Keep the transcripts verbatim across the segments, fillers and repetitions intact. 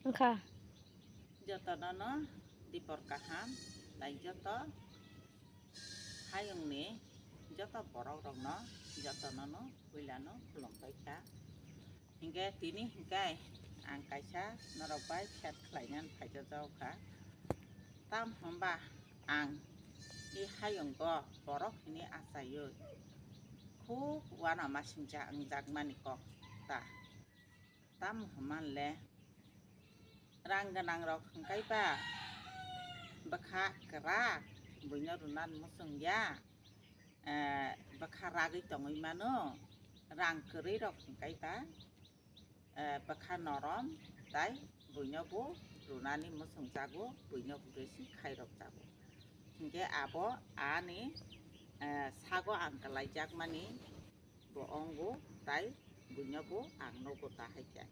Wngkha. Jotono no dipor kaham, tai joto hayungni joto borok rokno jotono no puilano khulumpai kha. Hinkhe tini hinkhe ang kaisa norok bai share khlainani phaijak kha. Tam hwnba ang i hayungo borok hwnwi achaiwi khub uanamasingcha wngjakmani kok ta. Tamo hwnmanle rang gwnangrok hwnkhe ba bwkha kwrak buino rwnani muchung ya, eh, bwkha ragwi tongwi mano. Rang kwrwirok hwnkhe ba, eh, bwkha norom tai buino bo rwnani muchung jago, buino bo besi khairok jago. Hinkhe abo ani, eh, sago ang kwlaijakmani bo ongo tai buino bo ang nogo ta hai khe.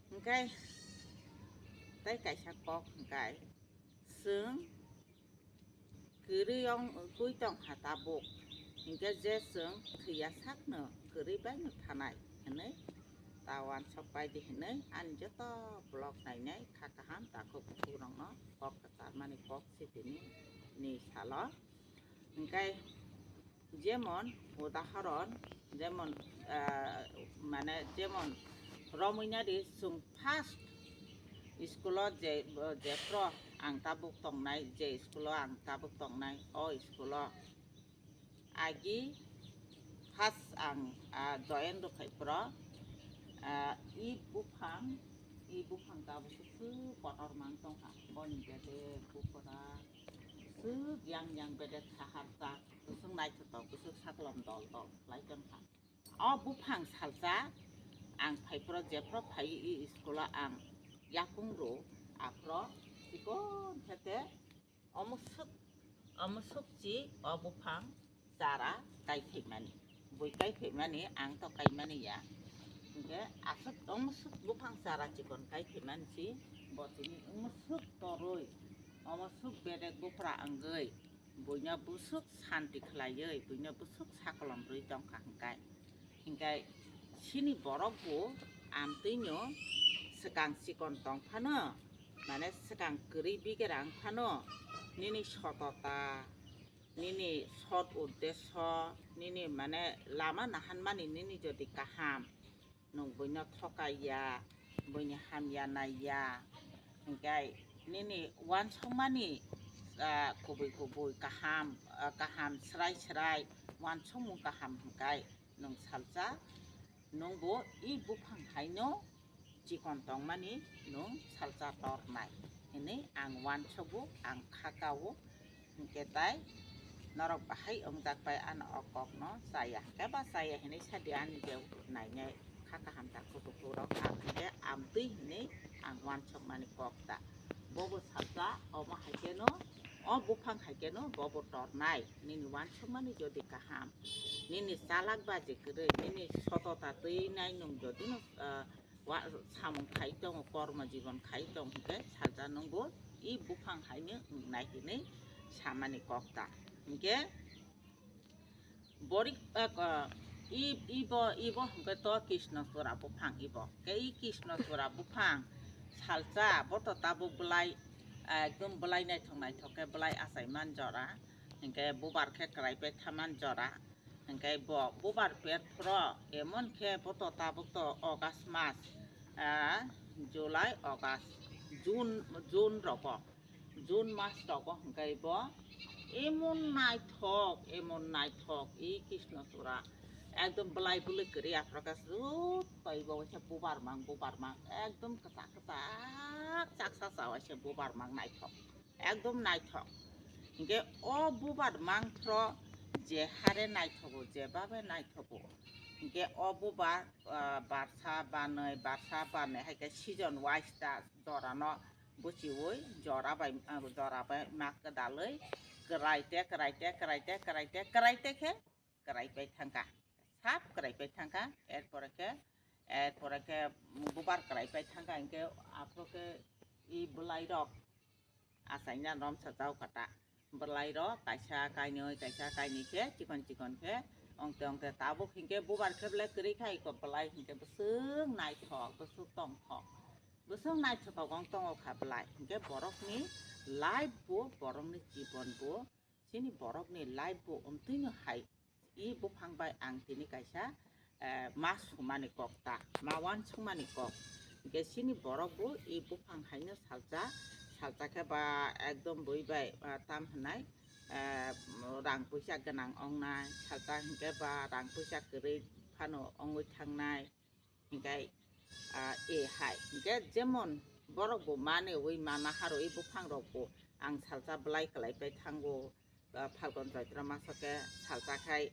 Hinkhe tai kaisa kok hinkhe chwng kwrwi ong-, kwrwi tong kha tabuk. Hinkhe je chwng thwiya sakno kwrwi bai no thanai hwnwi ta uansuk pai di hwnwi ani joto vlog nainai kha kaham takhuk bukhuk rokno kok kwcharmani kok se tini ni salo. Hinkhe jemon udahoron, jemon, ah, mane jemon romwi nadi chwng first school o je, je pro ang tabuk tongnai, je school o ang tabuk tongnai, o school o agi first ang, ah, join rwphai pro, ah, i buphang, i buphang tabuk se kotor mang tongkha, boni bede bukora swk yang yang bede thahar ta. Bwswk naithotok, bwswk saklom dol dol khlai tongkha. O buphang salsa ang phai phro, jephro phai i school o ang yakung rw, aphro chikon khe te omo swk, omo swk chi o buphang chara kai phaimani. Bui kai phaimani, ang to kaimani ya. Hinkhe aswk omo swk buphang chara chikon kai phaimani si bo tini omo swk torwi, omo swk bedek buphra wngwi. Buino bwswk santi khlaiwi, buino bwswk sakolom rwi tongkha hwnkhe. Hinkhe chini borok bo amtwino swkang chikon tong phano, mane swkang kwrwi bigera wng phano, nini sotota, nini sot uddesho, nini mane lama naharmani nini jodi kaham, nwng buino thokai ya, buini hamya nai ya, hinkhe nini uansukmani, ah, kubui kubui kaham, ah, kaham srai srai uansukmung kaham hinkhe nwng salsa, nwngbo i buphang haino chikon tongmani nwng salsa tornai hwnwi ang uansugo, ang khakao. Hinkhe tai norok bahai wngjak bai ano o kokno chaya, hwnkhe ba chaya hinwi sadi ani je nainai kha kaham ta kutuk kukrok kha, hinkhe amtwi hinwi ang uansukmani kok ta. Bobo salsa omo hai kheno, o buphang hai kheno bobo tornai, nini uansukmani jodi kaham, nini chalak baji kwrwi, nini sotota twi nai nwng jodi no, ah, wa-, samung khai tongo, kormo jibon khai tong hinkhe salsa nwngbo i buphang haino wngnai hinwi samani kok ta. Hinkhe borik, eh, ko-, i, ibo, ibo hinkhe to Krishna chura buphang ibo. Khe i Krishna chura buphang salsa bo to tabuk bwlai, eh, ekdom bwlai naithok naithok khe bwlai achai man jora. Hinkhe bubar khe kwrai pai thaman jora. Hinkhe bo bubar pet phro emon khe bo to tabuk to August mas, ah, July, August, June, June rogo, June mas rogo hinkhe bo emon naithok, emon naithok i Krishna chura ekdom bwlai bwlwi kwrwi aphro khe sut pai bo waisa bubar mang, bubar mang ekdom kwchak kwchak chaksa cha waisa bubar mang naithok. Ekdom naithok. Hinkhe o bubar mangphro je hare naithogo, je babe naithogo. Hinkhe o bubar, ah, barsa banwi, barsa banwi hai khe season wise ta jorano buchiwi jora bai, ah, jora bai ma kwdalwi kwraite, kwraite, kwraite, kwraite, kwraite khe kwrai pai thangkha, sap kwrai pai thangkha, erpore khe, erpore khe bubar kwrai pai thangkha, hinkhe aphuru khe i bwlairok achaina romsa jaukha ta. Bwlairok kaisa kainwi, kaisa kainwi khe chikon chikon khe ongte ongte tabuk hinkhe bubar khe belai kwrwi kha, iko bwlai hinkhe bwswk naithok, bwswk tongthok. Bwswk naithotok wng tongo kha belai, hinkhe borokni life bo, borokni jibon bo, chini borokni life bo omtwino hai. I buphang bai ang tini kaisa, eh, ma sumani kok ta, ma uansukmani kok. Hinkhe chini borok bo i buphang haino salsa, salsa khe ba ekdom bui bai, ah, tam hwnai, eh, rang puisa gwnang wngnai, salsa hinkhe ba rang puisa kwrwi phano wngwi thangnai. Hinkhe, ah, e hai. Hinkhe jemon borok bo mani ui mana harwi buphang rok bo ang salsa belai kwlai pai thango, ah, Phalgun Chaitra maso khe salsa khai,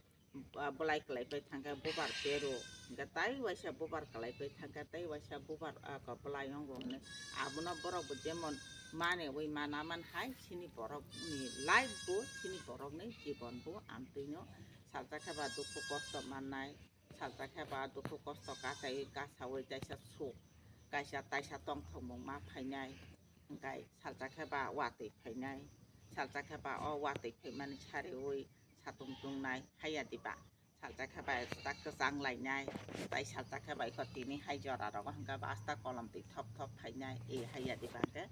ah, belai kwlai pai thangkhe bubar pero. Hinkhe tai waisa bubar kwlai pai thangkhe tai waisa bubar, ah, ko belai ongo hwnwi. Abono borok bo jemon mani ui mana man hai chini borok ni life bo chini borok ni jibon bo amtwino salsa khe ba dukhu kosto mannai. Salsa khe ba dukhu kosto kachawi kasawi taisa suk, kaisa taisa tongthokmung ma phainai, hinkhe salsa khe ba watwi phainai, salsa khe ba o watwi phaimani sariwi satung tungnai haiya diba? Salsa khe ba asta kwchang lainai, tai salsa khe ba ikho tini hai jora rogo hinkhe ba asta kolom twi thop thop phainai, e haiya diba? Hinkhe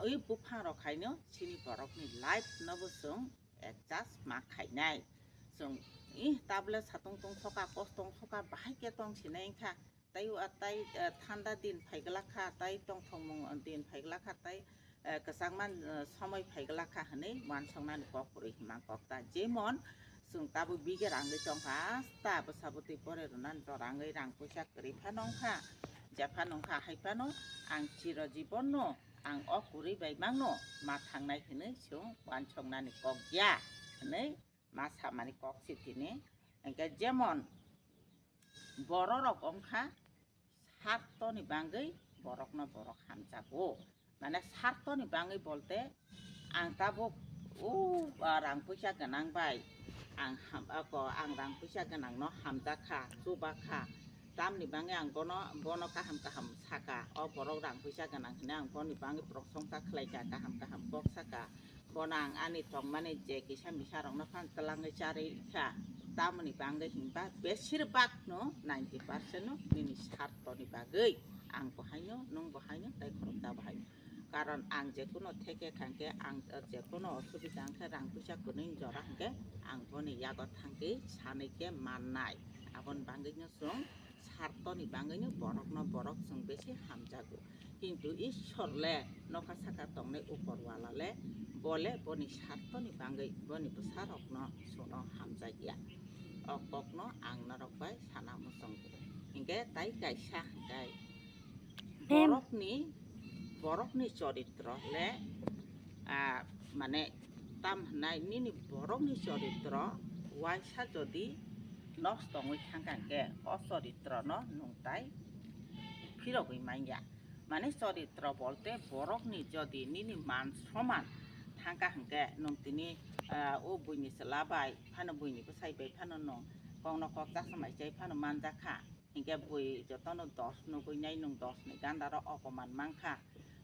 ui buphang rok haino chini borokni life no bo chwng adjust ma khainai. Chwng, ih, tablet satung tong soka, kos tong soka, bahai khe tong sinai wngkha. Tai, ah, tai, ah, thanda din phai glak kha, tai tongthokmung din phai glak kha, tai, eh, kwchangma, eh, somoi phai glak kha hwnwi uansuknani kok kwrwi hwnma kok ta. Jemon chwng tabuk bige rangwi tong kha, asta bwsa bwtwi pore rwnani jora wngwi rang puisa kwrwi phano wngkha, je phano wngkha hai phano ang chiro jibonno ang o kwrwi bai mangno ma thangnai hwnwi chwng uansuknani kok ya hwnwi ma samani kok si tini. Hinkhe jemon bororok wngkha sartoni bangwi borokno borok hamjago. Mane sartoni bangwi bolte ang tabuk o, ah, rang puisa gwnang bai ang ham-, ako, ang rang puisa gwnangno hamjak kha, chuba kha. Tamni bangwi ang bono, bono kaham kaham saka. O borok rang puisa gwnang hwnwi ang boni bangwi proshongsa khlai kha, kaham kaham kok saka. Bono ang ani tongmani je kisa misa rokno phan twlangwi charwi kha. Tamoni bangwi hinba besir bak no ninety percent no nini sartoni bagwi ang bo haino, nwng bo haino, tei khoroksa bo haino. Karon ang jekuno theke khangkhe, ang jekuno osubida wngkhe, rang puisa kwnwi jora hwnkhe ang boni yago thangwi sanwi khe mannai. Aboni bangwino chwng sartoni bangwino borokno borok chwng besi hamjago. Kintu Ishwar le nokha saka tongnai upor wala le, bo le boni sartoni bangwi boni bwsarokno chwngno hamjakya. O kokno ang norok bai sana muchungo. Hinkhe tai kaisa hwnkhe borokni, borokni choritro le, ah, mane tam hwnai nini borokni choritro waisa jodi nosto wngwi thangkha hwnkhe o choritrono nwng tai phirogwi manya. Mane choritro bolte borokni jodi nini man soman thangkha hwnkhe nwng tini, ah, o buini chwla bai phano buini bwsai bai phano nwng kokno kok chasomai chai phano manjakha. Hinkhe bui jotono dos nugwi nai nwng dos ni gandaro opoman mankha.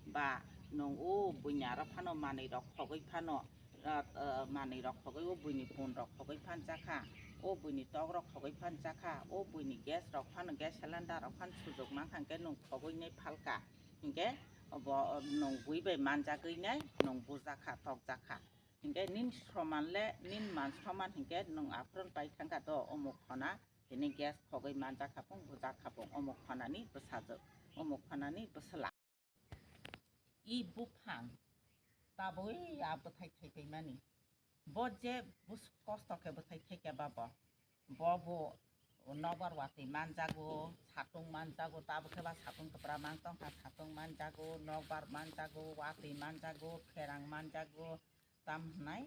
Ba nwng o buini aro phano manwi rok khogwi phano, ah, ah, manwi rok khogwi o buini pun rok khogwi phanjakha. O buini tok rok khogwi phanjakha. O buini gas rok phano gas cylinder rok phano sujuk mankha hinkhe nwng khogwi nai phalka. Hinkhe bo nwng bui bai manjagwi nai nwng bujakha, tokjakha. Hinkhe nin soman le, nin man soman hinkhe nwng aphron pai thangkha do, omuk phona tini gas khogwi manjakha pung, bujakha pung, omuk phonani bwsajwk, omuk phonani bwsla. I buphang tabwi a bwthai thaipaimani. Bo je bus-, kosto khe bwthai thaikha ba bo. Bo bo nokbar watwi manjago, satung manjago, tabuk khe ba satung kwpra mang tongkha, satung manjago, nokbar manjago, watwi manjago, pherang manjago, tam hwnai,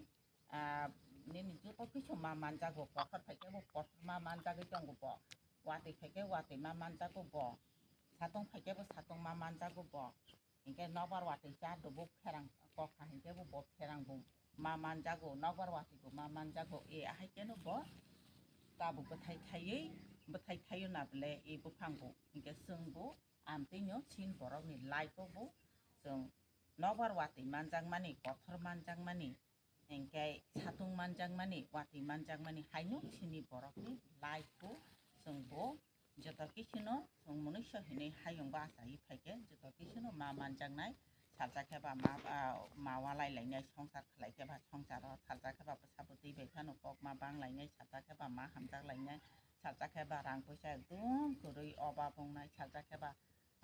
ah, nini joto kisu ma manjago, kothor phaikhe bo kothor ma manjagwi tongo bo, watwi phaikhe watwi ma manjago bo, satung phaikhe bo satung ma manjago bo. Hinkhe nokbar watwi cha dubuk pherang kokha hinkhe bo, bo pherang bo ma manjago, nokbar watwi bo ma manjago. E ahai keno bo tabuk bwthai thaiwi, bwthai thaio na bwle e buphang bo. Hinkhe chwng bo amtwino chini borokni life o bo chwng nokbar watwi manjakmani, kothor manjakmani, hinkhe satung manjakmani, watwi manjakmani haino chini borokni life o chwng bo Joto kisuno chwng mwnwisa hinwi hayungbo achaiwi phaikhe, joto kisuno ma manjaknai, salsa khe ba ma, ah, ma walai lainai, songsar khlai khe ba songsaro, salsa khe ba bwsa bwtwi bai phano kok ma bang lainai, salsa khe ba ma hamjak lainai, salsa khe ba rang puisa ekdum kwrwi obab wngnai, salsa khe ba,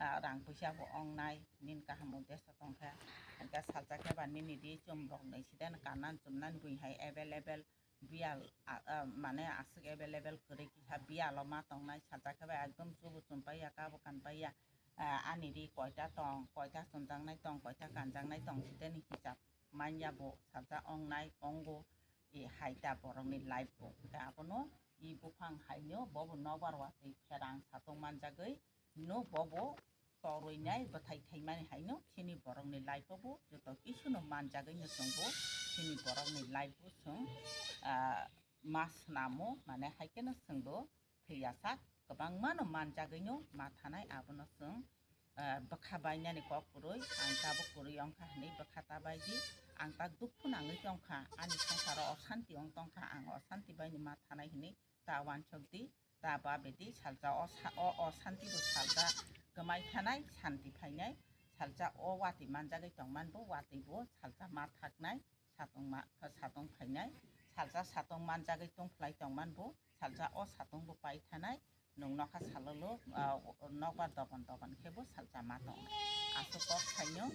ah, rang puisa bo wngnai, nini kaham uddesho tongkha. Hwnkhe salsa khe ba nini ri chum rok nai side no kanna chumnani buini hai available biyal, ah, ah, mane aswk available kwrwi kisa biyalo ma tongnai, salsa khe ba ekdom chubu chum paiya, kabo kan paiya, ah, ani ri koita tong, koita chumjaknai tong, koita kanjaknai tong, siteni hisab manya bo salsa wngnai, wngo, e hai ta borokni life bo. Hwnkhe abono e buphang haino bobo nokbar watwi pherang satung manjagwi no bobo torwi nai bwthai thaimani haino chini borokni life o bo joto kisuno manjagwi no chwngbo chini borokni life o chwng, ah, ma swnamo, mane hai kheno chwngbo thwiya sak kwbangma no manjagwi no ma thanai, abono chwng, ah, bwkha bainani kok kwrwi, ang tabuk kwrwi wngkha hinwi bwkha ta bai di, ang ta dukhu nangwi tongkha, ani songsaro osanti wng tongkha, ang osanti bai no ma thanai hinwi ta uansuk di. Ta ba bidi salsa o sa-, o, o santi bo salsa kwmai thanai, santi phainai, salsa o watwi manjagwi tongman bo, watwi bo salsa ma thaknai, satung ma, satung phainai, salsa satung manjagwi tongphlai tongman bo, salsa o satung bo pai thanai, nwng nokha salolo, ah, nokbar doban doban khe bo salsa ma tongnai. Aswk kok saino.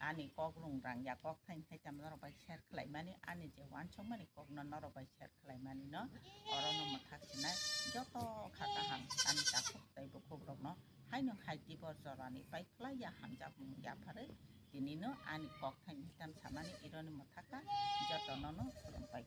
Ani kok rung rang ya kok thaini thai tamo norok bai share khlai mani, ani je uansukmani kokno norok bai share khlai mani no, oro no mwthak sinai joto kha kaham ani takhuk tei bukhuk rokno haino hai dibor jorani pai khlai ya hamjakmung yapharwi tini no ani kok thaini thai tamo samani ironi mwthaka joto nono khulum pai.